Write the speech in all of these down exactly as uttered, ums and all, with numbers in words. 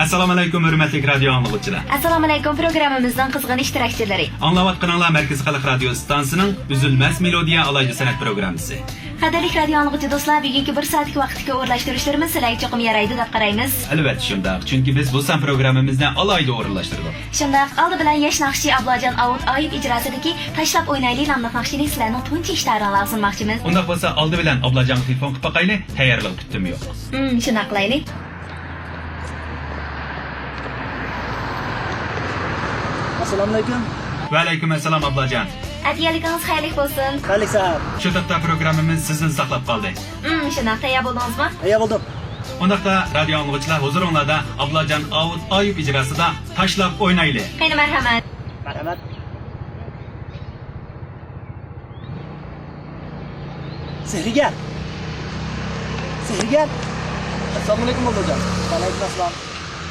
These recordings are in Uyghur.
ئەسسالامۇئەلەيكۇم، ھۆرمەتلىك رادىيو ئاڭلىغۇچىلار. ئەسسالامۇئەلەيكۇم، پروگراممىمىزنىڭ قىزغىن ئىشتىراكچىلىرى. ئاڭلاۋاتقىنىڭلار مەركىزىي خەلق رادىيو ئىستانسىسىنىڭ ئۈزۈلمەس مېلودىيە ئالاھىدە سەنئەت پروگراممىسى. قەدىرلىك رادىيو ئاڭلىغۇچى دوستلار، بۈگۈنكى بىر سائەتلىك ۋاقىتتىكى ئورۇنلاشتۇرۇشلىرىمىز سىلەرگە چوقۇم يارايدۇ دەپ قارايمىز. ئەلۋەتتە شۇنداق، چۈنكى بىز بۇ سان پروگراممىمىزنى ئالاھىدە ئورۇنلاشتۇردۇق. شۇنداق، ئالدى بىلەن ياش ناخشىچى ئابلاجان ئاۋۇت ئايۇپ ئىجراسىدىكى تاشلاپ ئوينايلى ناملىق ناخشىنى سىلەرنىڭ تۇنجى ئىشتىھارىڭلارغا سۇنماقچىمىز. ئۇنداق بولسا، ئالدى بىلەن ئابلاجانغا تېلېفون قىلىپ باقايلى، تەييارلىق پۈتتىمۇ يوق. ھىم، شۇنداق قىلايلى. ئەسسالامۇئەلەيكۇم. ۋەئەلەيكۇم ئەسسالام، ئابلاجان. ئەتىگەنلىكىڭىز خەيرلىك بولسۇن. خەيرلىك سەھەر. شۇ تاپتا پروگراممىمىز سىزدىن ساقلاپ قالدى. ھىم، شۇنداق. تەييار بولدىڭىزمۇ؟ تەييار بولدۇم. ئۇنداقتا، رادىيو ئاڭلىغۇچىلار، ھۇزۇرۇڭلاردا ئابلاجان ئاۋۇت ئايۇپ ئىجراسىدا تاشلاپ ئوينايلى. قېنى، مەرھەمەت. مەرھەمەت. سېھىرگەر! سېھىرگەر! ئەسسالامۇئەلەيكۇم، موللاجان. ۋەئەلەيكۇم ئەسسالام.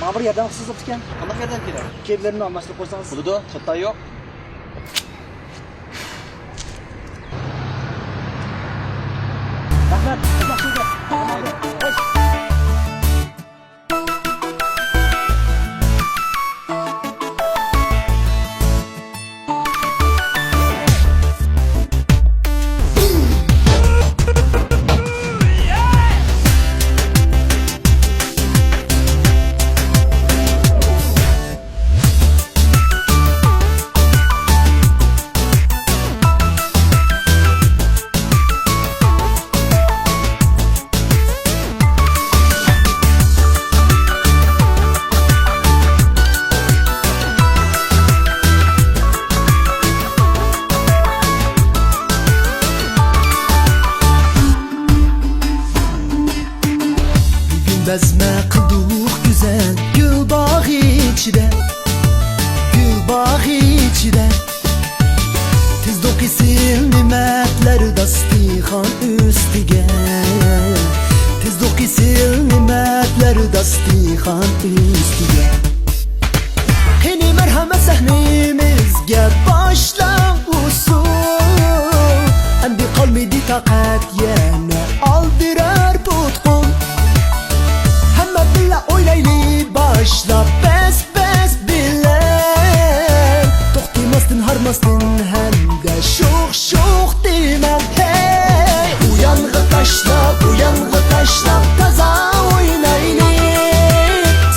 ماڭا بىر ياردەم قىلسىڭىز بوپتىكەن. قانداق ياردەم كېرەك؟ كىيىملىرىمنى ئالماشتۇرۇپ قويسىڭىز. بولىدۇ، چاتاق يوق. رەھمەت. ياخشى ئىدى. خوش. بۈگۈن بەزمە قىلدۇق گۈزەل گۈل باغ ئىچىدە، گۈل باغ ئىچىدە. تىزدۇق ئېسىل نېمەتلەر داستىخان ئۈستىگە، تىزدۇق ئېسىل نېمەتلەر داستىخان ئۈستىگە. قېنى مەرھەمەت سەھنىمىزگە باشلاڭ ئۇسسۇل. ئەمدى قالمىدى تاقەت يەنە ئالدىرار پۇت-قول. ھەممە بىللە ئوينايلى باشلاپ بەس-بەس بىلەن. توختىماستىن، ھارماستىن ھەمدە شوخ-شوخ دېمەڭ. ھەي! ئۇيانغا تاشلاپ، ئۇيانغا تاشلاپ تازا ئوينايلى.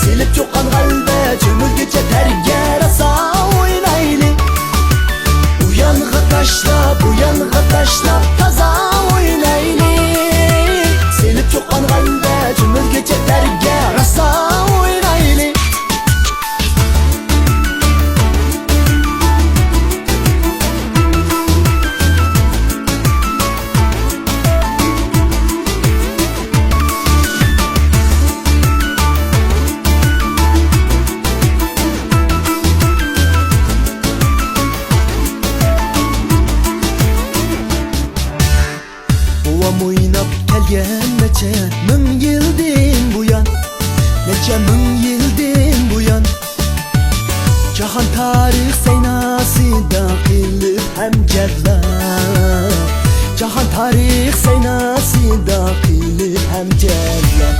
سېلىپ چوققان غەلۋە چۆمۈلگۈچە تەرگە راسا ئوينايلى. ئۇيانغا تاشلاپ، ئۇيانغا تاشلاپ تازا ئوينايلى. سېلىپ چوققان غەلۋە چۆمۈلگۈچە تەرگە راسا ئوينايلى. بوۋام ئويناپ كەلگەن نەچچە مىڭ يىلدىن بۇيان، نەچچە مىڭ يىلدىن بۇيان. جاھان تارىخ سەيناسىدا قېلىپ ھەمجەرلەر، جاھان تارىخ سەيناسىدا قېلىپ ھەمجەرلەر.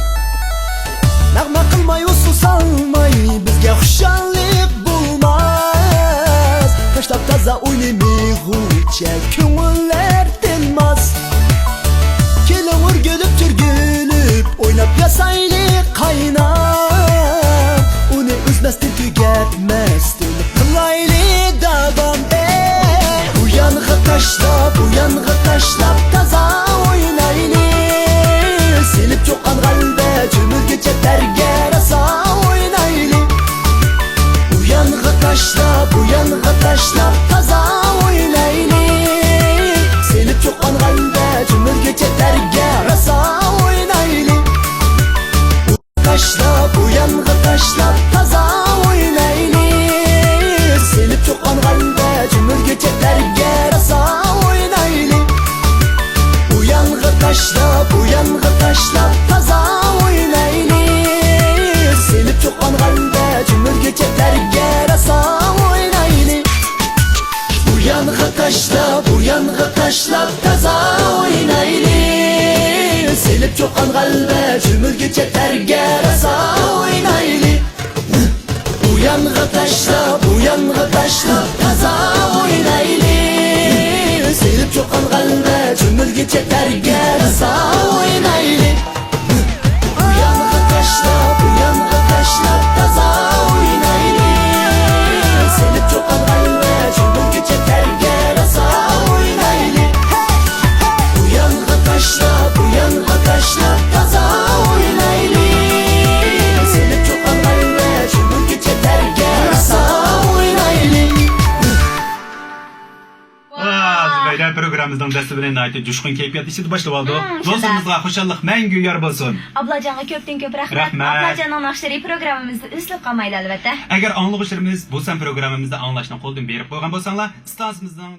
نەغمە قىلماي، ئۇسسۇل سالماي بىزگە خۇشاللىق بولماس. تاشلاپ تازا ئوينىمىغۇچە كۆڭۈللەر تىنماس. كېلىڭ ئۆرگۈلۈپ، تۈرگۈلۈپ، ئويناپ ياسايلى قايناپ. ئۇنى ئۈزمەستىن، تۈگەتمەستىن قىلايلى داۋام. ئەي! ئۇيانغا تاشلاپ، ئۇيانغا تاشلاپ تازا ئوينايلى. سېلىپ چوققان غەلۋە چۆمۈلگۈچە تەرگە راسا ئوينايلى. ئۇيانغا تاشلاپ، ئۇيانغا تاشلاپ تازا ئوينايلى. سېلىپ چوققان غەلۋە چۆمۈلگۈچە تەرگە راسا ئوينايلى. تاشلاپ، ئۇيانغا تاشلاپ تازا ئوينايلى. سېلىپ چوققان غەلۋە چۆمۈلگۈچە تەرگە راسا ئوينايلى. ئۇيانغا تاشلاپ، ئۇيانغا تاشلاپ تازا ئوينايلى. سېلىپ چوققان غەلۋە چۆمۈلگۈچە تەرگە راسا ئوينايلى. ئۇيانغا تاشلاپ، ئۇيانغا تاشلاپ تازا ئوينايلى. سېلىپ چوققان غەلۋە چۆمۈلگۈچە تەرگە راسا ئوينايلى. يانغا تاشلاپ، بۇ يانغا تاشلاپ، تازا ئوينايلى. سېلىپ چوققان غەلۋە، چۆمۈلگۈچە تەرگە، راسا ئوينايلى. بۇ يانغا تاشلاپ، بۇ يانغا تاشلاپ، تازا ئوينايلى. سېلىپ چوققان غەلۋە، چۆمۈلگۈچە تەرگە، راسا ئوينايلى. بۇ يانغا تاشلاپ، بۇ يانغا تاشلاپ، تازا ئوينايلى. سېلىپ چوققان غەلۋە، چۆمۈلگۈچە تەرگە، راسا ئوينايلى. ۋاھ، زۇبەيدە، پروگراممىمىزنىڭ دەسلىپىنى ناھايىتى جۇشقۇن كەيپىيات ئىچىدە باشلىۋالدۇق. مم، شۇنداق. دوستلىرىمىزغا خۇشاللىق مەڭگۈ يار بولسۇن. ئابلاجانغا كۆپتىن كۆپ رەھمەت. رەھمەت. ئابلاجاننىڭ ناخشىلىرى پروگراممىمىزدا ئۈزۈلۈپ قالمايدۇ، ئەلۋەتتە. ئەگەر ئاڭلىغۇچىلىرىمىز بۇ سان پروگراممىمىزنى ئاڭلاشنى قولدىن بېرىپ قويغان بولساڭلار، ئىستانسىمىزنىڭ